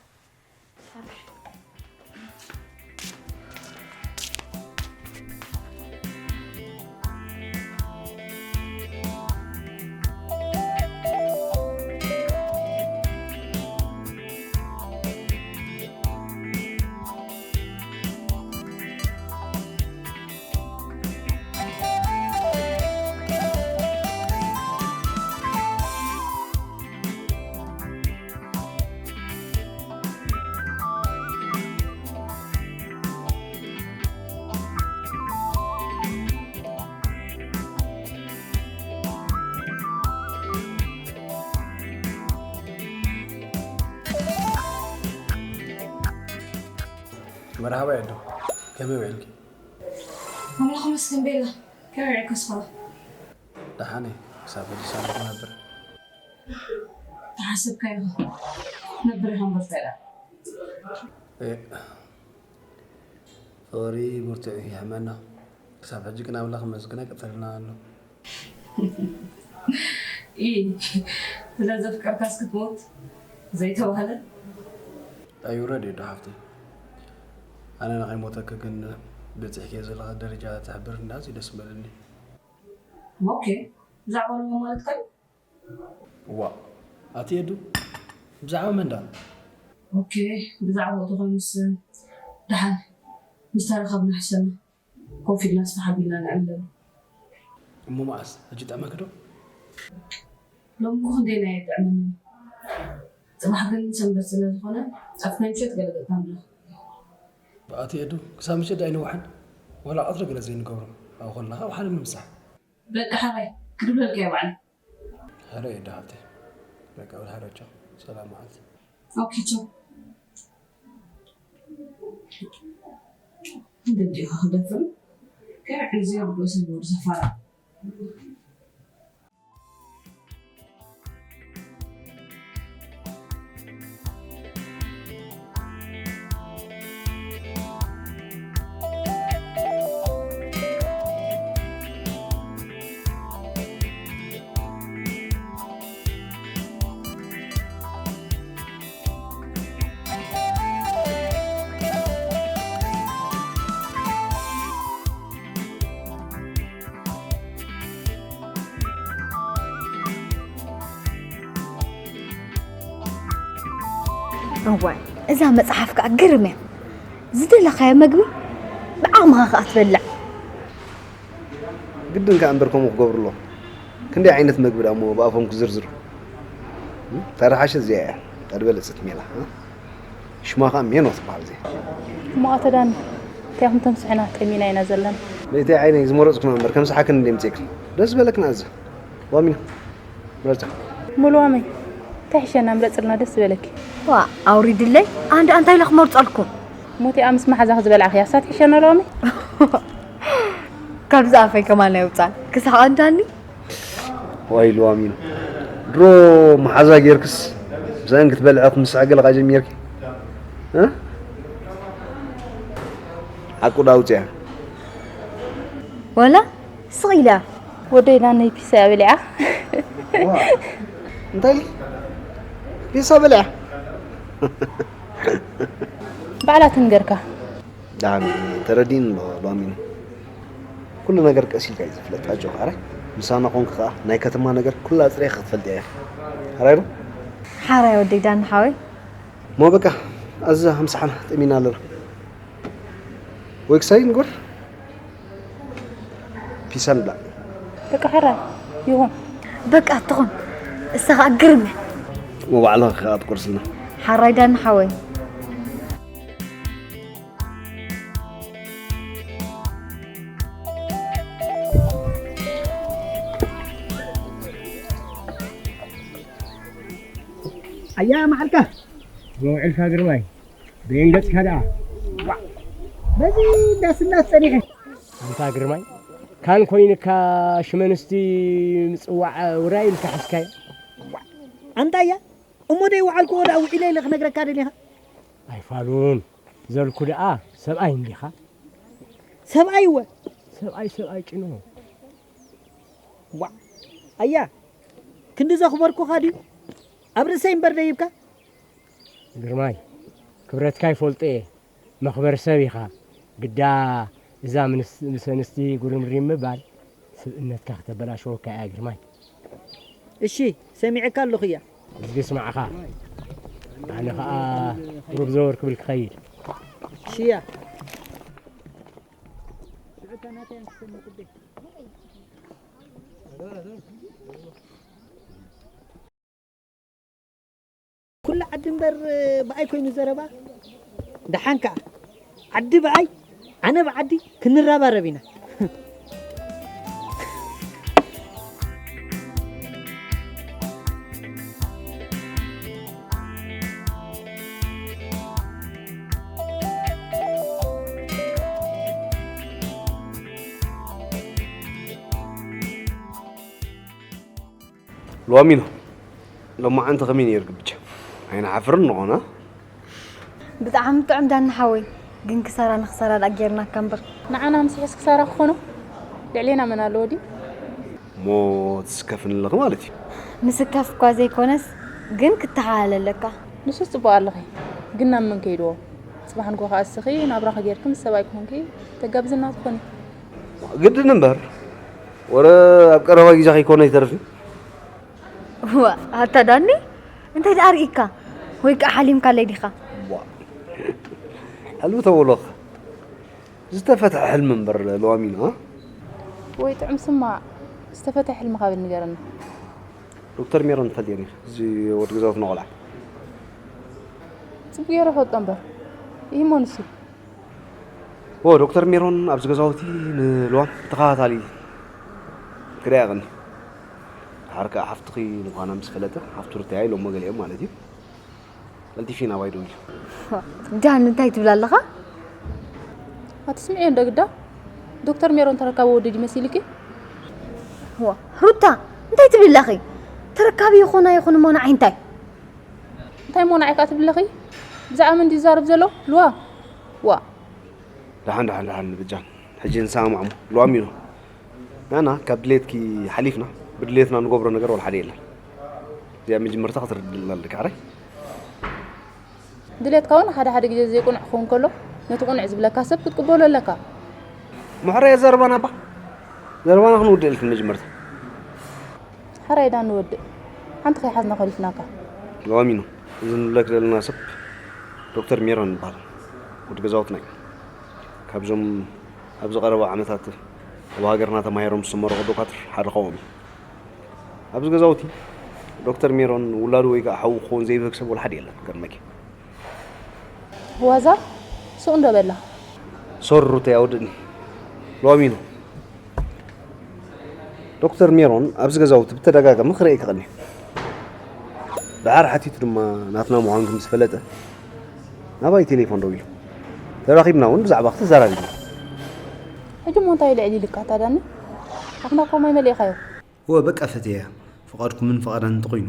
መርሓባ የዶ፣ ከመይ ውዒልኪ? ኣምላኽ ይመስገን ቤላ፣ ከመይ ውዒልካ ንስኻ? ደሓን እየ፣ ክሳብ ሕጂ ሰላም ክነብር። ተሓሰብካዮ ነብር ኢኻ እምበር ታይ ደኣ? ፍቕሪ ብርቱዕ እዩ የሕመና። ክሳብ ሕጂ ግን ኣምላኽ ይመስገን ኣይቀተለናን ኣሎ። እይ ስለ ዘፍቀርካስ ክትሞት ዘይተባህለ። ኣይውረድ የዶ ሓፍተይ። ኣነ ንኸይሞተኪ ግን በፂሕክዮ ዘለኺ ደረጃ ትሕብርኒ ኣዝዩ ደስ ምበለኒ። ኦኬ ብዛዕባ ሎሚ ማለትካ ድዩ? ዋእ ኣቲ የዱ ብዛዕባ መን ደኣ? ኦኬ ብዛዕባኡ ተኾይኑስ ደሓን ምስ ተራኸብና ሕሰና ኮፍ ኢልና ስፍሕ ኣቢልና ንዕልለሉ። እሞ መዓስ ሕጂ ይጥዕመኪ ዶ? ሎሚ እኮ ክንደየናይ ኣይጥዕመንን እዩ። ጽባሕ ግን ሰንበት ስለ ዝኾነ ኣብቲ ናይ ምሸት ገለ ገጽና ንረኽብ። ኣቲ የዱ ክሳብ ምሸት ዶ ኣይንውዕልን? ዋላ ቀትሪ ገለ ዘይንገብሮ ኣብኡ ከለኻ ኣብ ሓደ ንምሳሕ። በቃ ሓራይ ክድብለልካ እየ ባዕለይ። ሕረ የዳ ሓብተይ በቃ ወደ ሓረቸው ሰላም መዓልቲ። ኦኬ ቻው። እንደ እንዲሁ ክደፍር ከመይ ዓይነት ዝገብር ዶ ሰብ ወዲ ሰፋራ። እዋይ እዛ መፅሓፍ ከዓ ግርም እያ ዝደለኻዮ መግቢ ብዓቕምኻ ከዓ ትበልዕ ግድን ከኣ እምበር ከምኡ ክገብሩ ኣለዎም። ክንደይ ዓይነት መግቢ ደኣ እሞ ብኣፎም ክዝርዝሩ። እታ ዝሓሸት እዚኣ እያ፣ እታ ዝበለጸት ሜላ። ሽማ ከኣ ሜኖ ትበሃል እዚኣ። እሞ ኣቶ ዳኒ፣ እንታይ ኢኹም ተምስሑና? ጠሚና ኢና ዘለና። በይተይ ዓይነይ ዝመረጽኩና እምበር ከምስሓክን እንድየ ምጽኤክን። ደስ ዝበለክን ኣዘ። ዋሚኖ። ምረጻ። ሙሉ ዋመይ፣ እንታይ ይሕሸና ምረጽልና ደስ ዝበለኪ። ዋእ ኣውሪድለይ ኣነ ደኣ እንታይ ኢለ ክመርጸልኩም። ሞቲኣ ምስ መሓዛኺ ዝበላዕኽያ እሳ ትሕሸና ሎሚ። ካብዚ ኣፈይ ከማን ኣይውጻን ክስሕቐ እንዳኒ። ዋይ ሉዋሚን ድሮ መሓዛ ጌርክስ ብሰንኪ ትበልዐ ክትምስዐ ገለ ቃ ጀሚርኪ እ ሓቁ ዳ ኣውፅያ ወላ ስቕ ኢላ ወደይ ናነይ ፒሳ እያ በሊዓ እንታይ ኢልኪ ፒሳ በሊዓ ባዕላ ትንገርካ ዳኒ ተረዲእኒ ኣሎ ሎሚ ኩሉ ነገር ቀስ ኢልካ እዩ ዝፍለጥ ኣጆኻ ኣረ ምሳና ኮንክ ከኣ ናይ ከተማ ነገር ኩላ ኣጽሪኻ ክትፈልጥ እያ ኣራይ ዶ ሓራይ ወደይ ዳኒ ሓወይ እሞ በቃ ኣዛ ምሳሓና ጠሚና ኣለና ወይ ክሳይ ንግበር ፒሳ ንብላዕ በቃ ሕራይ ይኹን። በቃ ትኹን። እሳ ኸኣ ግርም እያ። እሞ ባዕልኺ ኸኣ ትቆርስልና። ሓራይ ዳኒ ሓወይ። ኣያ መዓልካ። መውዕልካ ግርማይ። በየን ገጽካ ደኣ? ዋእ! በዚ እንዳስላስ ጸኒሐ። ኣንታ ግርማይ፣ ካን ኮይንካ ሽመንስቲ ምጽዋዕ ውራይ ኢልካ ሒዝካዮ። ዋእ! ኣንታ እያ፣ እሞ ደይ ወዓልክዎ ደኣ ውዒለ ኢለ ክነግረካ ደሊኻ? ኣይፋሉን፣ ዘልኩ ደኣ ሰብኣይ እንዲኻ። ሰብኣይ እወ። ሰብኣይ፣ ሰብኣይ ጭኖ። ዋእ! ኣያ፣ ክንዲ ዘኽበርኩኻ ድዩ? ኣብ ርእሰይ እምበር ደይብካ? ግርማይ፣ ክብረትካ ይፈልጦ እየ። መኽበሪ ሰብ ኢኻ። ግዳ እዛ ምንስ-፣ ምስ ኣንስቲ ጉርምሪም ምባል ስብእነትካ ከተበላሽወካ እያ ግርማይ። እሺ፣ ሰሚዐካ ኣለኹ እያ። እዝጊ ስማዕኻ። ኣነ ኸኣ ቁሩብ ዘወር ክብል ክኸይድ። ሽያ። ኩሉ ዓዲ እምበር ብኣይ ኮይኑ ዘረባ። ደሓን ከኣ ዓዲ ብኣይ ኣነ ብዓዲ ክንረባረብ ኢና። ሎሚኖ፣ ሎማዓንቲ ከመይ ነይርኪ ብቻ? ኣይንሓፍርን ንኾና። ብጣዕሚ ጥዑም ዳኒ ሓወይ፣ ግን ክሳራ ንክሳራ ደኣ ጌርናካ እምበር። ንዓና ምስ ሕስ ክሳራ ክኾኖ ልዕሌና መን ኣለዎ ድዩ? እሞ ትስከፍኒ ኣለኺ ማለት እዩ? ምስካፍ እኳ ዘይኮነስ፣ ግን ክትተሓላለ ኣለካ። ንሱስ ጽቡቕ ኣለኺ፣ ግን ናብ መን ከይድዎ? ጽባሕ ንግሆ ከኣ እስኺ ናብራኺ ጌርኪ ምስ ሰብኣይ ኮንኪ ተጋብዝና ትኾኒ። ግድን እምበር፣ ወረ ኣብ ቀረባ ግዜ ከይኮነ ይተርፍ። ዋ፣ ኣታ ዳኒ፣ እንታይ ደኣ ርኢካ? ወይ ከኣ ሓሊምካለይ ዲኻ? ዋ፣ ሕልሚ ተበሎኽ። ዝተፈትሐ ሕልሚ እምበር ሎሚኖ፣ እ? ወይ ጥዑም ስማ፣ ዝተፈትሐ ሕልሚ ካብ ንገረና። ዶክተር ሜሮን ትፈልጥዮ ዲኺ? እዚ ወዲ ገዛውትና ቆልዓ። ጽቡቅ ገይረ እፈልጦ እምበር። ይህሞ ንሱ። ኦ፣ ዶክተር ሜሮን ኣብዚ ገዛውቲ ንልዋም ተኸታታሊ ክሪኣ ቀኒ። ድሓር ከኣ ሓፍትኺ ምዃና ምስ ፈለጠ፣ ሓፍቱ ርታያ ኢሎሞ ገሊኦም ማለት እዩ። ቀልጢፊ ናባይ ደው ኢሉ። ዳን እንታይ ትብል ኣለኻ? ኣትስምዕዮ እንዶ ግዳ? ዶክተር ሜሮን ተረካቢ ወዲ ድዩ መሲልኪ? ዋ፣ ሩታ፣ እንታይ ትብል ኣለኺ? ተረካቢ ይኹን ኣይኹን እሞ ንዓይ እንታይ? እንታይ እሞ ንዓይ ከኣ ትብል ኣለኺ? ብዛዕባ መን ድዩ ዝዛረብ ዘሎ? ልዋ? ዋ። ደሓን፣ ደሓን፣ ደሓን፣ ብጃን። ሕጂ ንሰማማዕ እሞ። ልዋም እዩ። ናና፣ ካብ ድሌትኪ ሓሊፍና፣ ብድሌትና ንገብሮ ነገር ወላ ሓደ የለን። እዚኣ መጀመርታ ክትርድእልና ኣለካ፣ ሕራይ? ድሌትካ እውን ሓደ ሓደ ግዜ ዘይቅኑዕ ክኸውን ከሎ፣ ነቲ ቅኑዕ ዝብለካ ሰብ ክትቅበሎ ኣለካ። ምሕራይ ዘረባና እባ። ዘረባና ክንውድእ ኢልክን መጀመርታ። ሕራይ ዳ ንወድእ። ሓንቲ ከይሓዝና ከሊፍናካ። ሎሚ ነው። እዚ ንብለክ ዘለና ሰብ ዶክተር ሜሮን ይበሃል። ወዲ ገዛውትና እዩ። ካብዞም ኣብዚ ቀረባ ዓመታት ኣብ ሃገርና ተማሂሮም ዝተመረቑ ዶካትር ሓደ ካብኦም እዩ። ኣብዚ ገዛውቲ ዶክተር ሜሮን ውላዱ ወይ ከዓ ሓዉ ክኸውን ዘይብህግ ሰብ ወላ ሓደ የለን። ገርመኪ። ዋዛ ሱቕ እንዶ በላ። ሶሪ ሩተይ ኣውድእኒ። ሎሚ ነው። ዶክተር ሜሮን ኣብዚ ገዛውቲ ብተደጋጋሚ ክርእየኪ ቀኒዩ። ደሓር ሓቲቱ ድማ ናትና ምዃንኪ ምስ ፈለጠ ናባይ ቴሌፎን ደዊሉ። ተራኺብና እውን ብዛዕባኺ ተዘራሪብና። ሕጂ እሞ እንታይ ልዕል ኢልካ ታዳኒ? ኣፍና እኮ ማይ መሊእካዮ። እወ በቃ ፈትየያ። ፍቓድኩምን ፍቓዳን እንተኾይኑ፣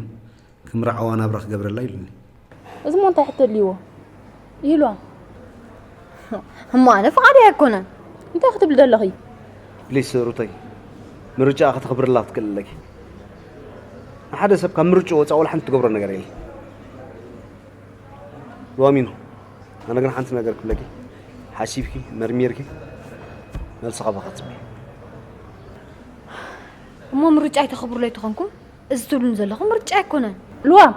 ክምርዓዋ ናብራ ክገብረላ ኢሉኒ። እዚ እሞ እንታይ ሕቶ ኣድልይዎ? ኢሉ። እሞ ኣነ ፍቓደይ ኣይኮነን። እንታይ ክትብሊ ዘለኺ? ፕሊስ ሩተይ፣ ምርጫ ከተኽብርላ ክትክእል ኣለኪ። ንሓደ ሰብ ካብ ምርጫ ወፃኢ ወላ ሓንቲ ትገብሮ ነገር የለ። ሎሚ ነው። ኣነ ግን ሓንቲ ነገር ክብለኪ፣ ሓሲብኪ፣ መርሚርኪ፣ መልሲ ካባኺ ክጽበ። እሞ ምርጫ ኣይተኽብሩለይ ተኾንኩም፣ እዚ ትብሉን ዘለኹም ምርጫ ኣይኮነን። ልዋም፣